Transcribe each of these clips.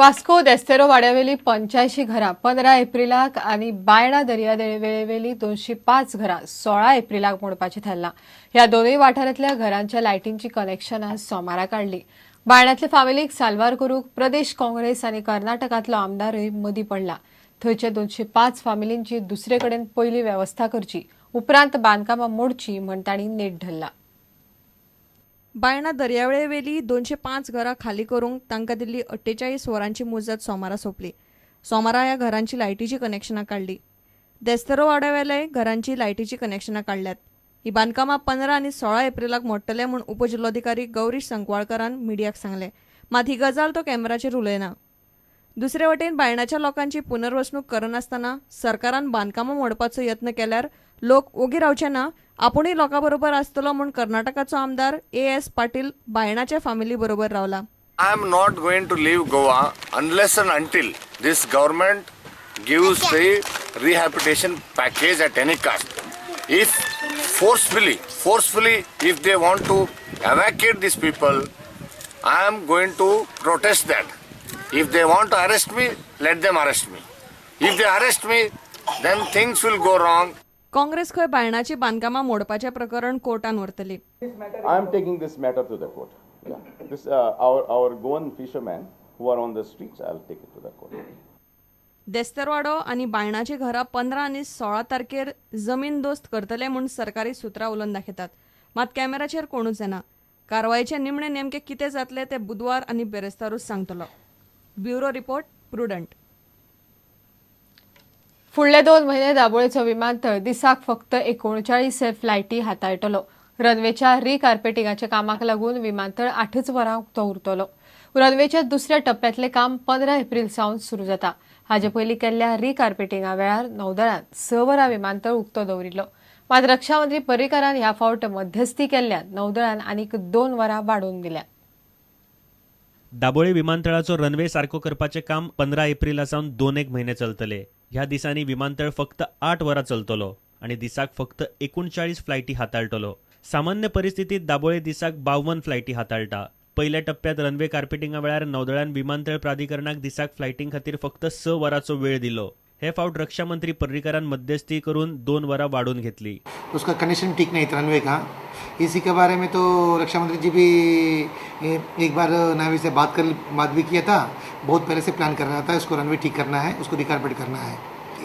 वास्को देस्तेरो वाड्यावेली 85 घरां 15 एप्रिलाक आनी बायणा दर्यादेगेवेली 205 घरां 16 एप्रिलाक मोडपाची थारलां. ह्या दोनूय वाठारांतल्या घरांच्या लायटींची कनेक्शनां सोमारा काडली. बायणातले फामिलीक साल्वार करूंक प्रदेश काँग्रेस आनी कर्नाटकांतलो आमदारूय मदीं पडला. थंयच्या 205 फामिलींची दुसरे कडेन पयली वेवस्था करची, उपरांत बांदकामां मोडची म्हण तांणी नेट धरला. बायणा दर्यावेळेवेली 205 घरां खाली करूंक तांकां दिल्ली 48 वरांची मुजत सोमारा सोंपली. सोमारा ह्या घरांची लायटीची कनेक्शनां काडली. देस्तेरो वाड्यावेले घरांची लायटीची कनेक्शनां काडल्यात. ही बांदकामां 15 आनी 16 एप्रिलाक मोडटले म्हूण उपजिल्लोधिकारी गौरीश संकवाळकरान मिडियाक सांगलें. मात ही गजाल तो कॅमेराचेर उलयना. दुसरे वटेन बायणाच्या लोकांची पुनर्वसणूक करनासतना सरकारान बांदकामां मोडपाचो यत्न केल्यार लोक ओगी रावचे ना, आपुणूय लोकां बरोबर आसतलो म्हूण कर्नाटकाचो आमदार ए एस पाटील बायणाच्या फामिली बरोबर रावला. I am not going to leave Goa unless and until this government gives the rehabilitation package at any cost. If forcefully, if they want to evacuate these people, I am going to protest that. If they want to arrest me, let them arrest me. If they arrest me, then things will go wrong. Congress खंय बायणाची बांदकामां मोडपाचें प्रकरण कोर्टान व्हरतली. I am taking this matter to the court. Yeah, this our Goan fishermen who are on the streets. I'll take it to the court. देस्तेरवाडो आनी बायणाची घरां 15 आनी 16 तारखेर जमीन दोस्त करतले म्हूण सरकारी सुत्रां उलोवन दाखयतात. मात कॅमेराचेर कोणूच येना. कारवायेचे निमणे नेमके कितें जातलें तें बुधवार आनी बेरेस्तारूच सांगतलो. Bureau report, Prudent. फुडले 2 म्हयने दाबोळेचो विमानतळ दिसाक फक्त 39 फ्लायटी हाताळटलो. रनवेच्या रिकार्पेटिंगाच्या कामाक लागून विमानतळ 8च वरां उक्तो उरतलो. रनवेच्या दुसऱ्या टप्प्यांतलें काम 15 एप्रील सावन सुरू जाता. हाचे पयलीं केल्ल्या रिकार्पेटिंगा वेळार नौदळान 6 वरां विमानतळ उक्तो दवरिल्लो. मात रक्षा मंत्री पर्रीकारान ह्या फावट मध्यस्थी केल्ल्यान नौदळान आनीक 2 वरां वाडोवन दिल्या. दाबोळी विमानतळाचो रनवे सारको करपाचें काम 15 एप्रिला सावन दोन एक म्हयने चलतले. ह्या दिसांनी विमानतळ फक्त 8 वरां चलतलो आनी दिसाक फक्त 39 फ्लायटी हाताळटलो. सामान्य परिस्थितीत दाबोळे दिसाक 52 फ्लायटी हाताळटा. पयल्या टप्प्यात रनवे कार्पेटिंगा वेळार नौदळान विमानतळ प्राधिकरणाक दिसाक फ्लायटीं खातीर फक्त 6 वरांचो वेळ दिलो. हे फावट रक्षा मंत्री पर्रीकारान मध्यस्थी करून 2 वरां वाडोवन घेतली. उसका कंडीशन ठीक नहीं था रनवे का. इसी के बारे में तो रक्षा मंत्री जी भी एक बार नेवी से बात भी किया था. बहुत पहले से प्लान कर रहा था, इसको रनवे ठीक करना है, उसको रिकारपेट करना है.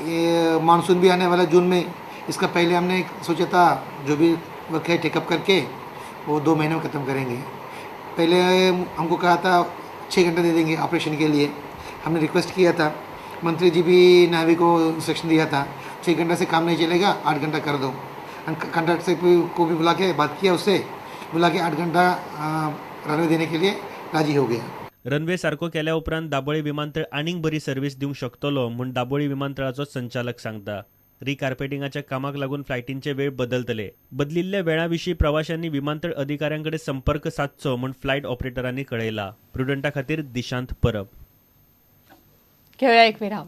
ये मानसून भी आने वाला जून में. इसका पहले हमने सोचा था, जो भी वर्क है टेकअप करके वो 2 महीने में ख़त्म करेंगे. पहले हमको कहा था 6 घंटे दे देंगे ऑपरेशन के लिए. हमने रिक्वेस्ट किया था, मंत्री जी भी नेवी को इंस्ट्रक्शन दिया था, 6 घंटे से काम नहीं चलेगा, 8 घंटा कर दो. कंट्रैक्टर से को भी बुला के बात किया, उससे बुला के 8 घंटा रनवे देने के लिए राजी हो गया. रनवे सारको केल्या उपरांत दाबोळी विमानतळ आनीक बरी सर्वीस दिवंक शकतलो म्हूण दाबोळी विमानतळाचो संचालक सांगता. रिकार्पेटिंगाच्या कामाक लागून फ्लायटींचे वेळ बदलतले. बदलिल्ल्या वेळा विशीं प्रवाशांनी विमानतळ अधिकाऱ्यां कडेन संपर्क सादचो म्हूण फ्लायट ऑपरेटरांनी कळयला. प्रुडंटा खातीर दिशांत परब. घेऊया एक विराम.